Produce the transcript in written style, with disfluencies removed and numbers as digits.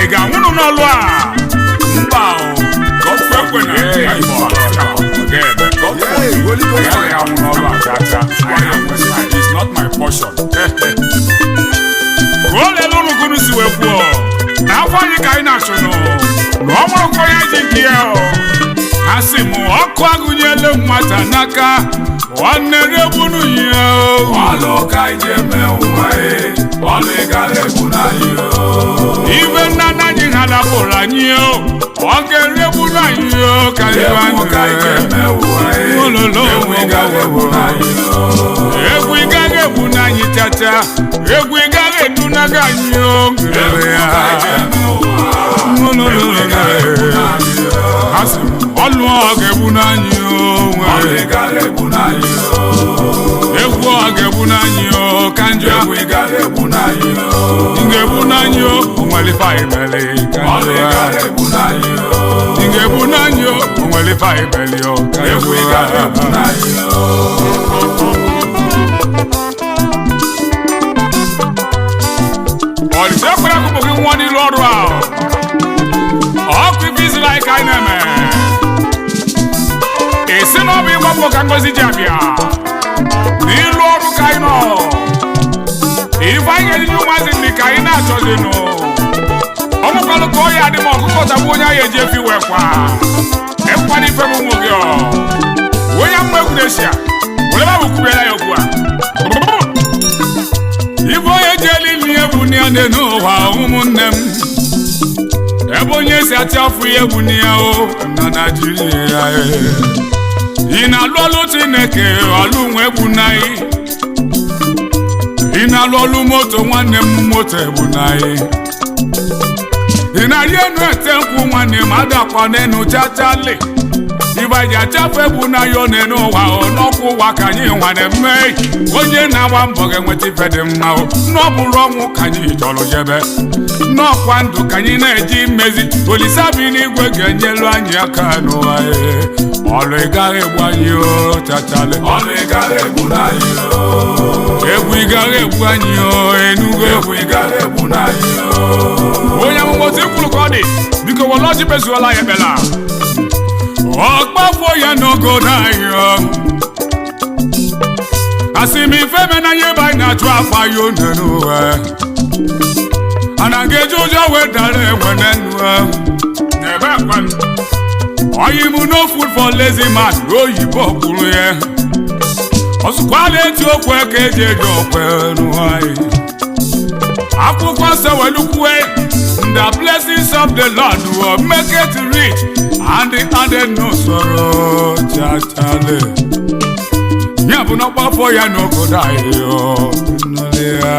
Anyị ga-anwụnụ n'ọlụ a? Mba o. God forbid. Ekwena. God forbid. Holy Ghost Anyị fire. anwụ n'ọlụ a chacha. It's not my portion. Ka o lele ụnụ kunu si wee kwuo na afọ anyị ka anyị na-achụnụ na ọ nwụrụkwa ya ji nke ya o. Ha sị m ọkụ agụnyela m nwata n'aka nwanne regbunu ya o. Ọlụ ka anyị ji eme ụwa e, ọlụ ị gara egbu n'anyị o. Ibe nna nna anyị ha napụrụ anyị o, ọ ga-eregbunu anyị o ka anyị Egwu ka anyị ji eme ụwa e, Ololo. egwu ị gara egbu n'anyị o. Egwu ị gaghị egbu n'anyị chacha, egwu ị gaghị edunaga anyị o. Egwu ka anyị ji eme ụwa, Ololo. egwu ị gara egbu n'anyị o. Ha sị m, ọlụ ọ ga-egbu n'anyị o. Ọlụ Nwere ị gara egbu n'anyị o. egwu ọ ga-egbu n'anyị o ka njọ. Egwu ị gara egbu n'anyị o. Ị ga-egbu n'anyị o, onwere ife anyị mere ka Ọlụ ị njọ. gara egbu n'anyị o. Ị ga-egbu n'anyị o, onwere ife anyị mere o ka Egwu ị gara egbu njọ. n'anyị o. Olise ekwere akụkụ gị nwụọ n'ilu ọrụ ahụ. Ọkụ ife izila anyị ka anyị na-eme. Esi na ọ bụ ịgba mbọ ka ngozi ji abịa. N'ilu ọrụ ka anyị nọ. Ife anyị ga-ejiji ụmụazị ndị ka anyị na-achọzinụ. Ọ mụkwalụ ka ọya dị ma ọkụkọ tagbuo onye ahụ eji efi wee kwa. Ekwana ife bụ nwoke ọ. Onye amụma egwu na-esi a. Were ba bụ kwubiela ya okwu a. Ife onye ji elili ihe bụ ya dị n'ụwa, ụmụnne m, ebe onye si achị afọ ihe bụ ya o na Naịjirịa e. Ị na-alụ ọlụ Chineke, ọlụ nwe egbu naghị. Ị na-alụ ọlụ moto, nwanne m, moto egbu naghị. Ị na-arị enu ete nkwụ, nwanne m, adakwa n'enu chachali. Ibe ji achafu egbu na ya n'enu ụwa o, n'ọkụ ụwa ka anyị nwa na-eme. Onye na-agba mbọ ga-enweta ife dị mma o. N'ọbụrụ ọnwụ ka anyị chọrọ jebe, n'ọkwa ndụ ka anyị na-eji mmezi. Olisa bi n'igwe ga-enyelu anyị aka n'ụwa e. Ọlụ ị gaghị egbu anyị o chachale. Ọlụ ị gara egbu n'anyị o. Egwu ị gaghị egbu anyị o enugo. Egwu ị gara egbu n'anyị o. Onye amụma otu ikwuru ka ọ dị, biko were ọjị bezuola ya ekpela. Ọkpafo ya n'ogodo anyị o. Asị m ife menanya ebe anyị na-achụ afa ya one n'ụwa ana ga-eji ụjọ wee dara enwe n'enu ahụ n'ebe akwa m. Oyi m, no food for lazy man, oyibo kwuru ya. Ọsụkwala eti okwe ka eji eji okwe n'ụwa anyị. Akwụkwọ nsọ welukwe, the blessings of the Lord will make it rich and added no sorrow chachale. Ya bụ na ọgbafọ ya n'obodo anyị o, nnụlị ya.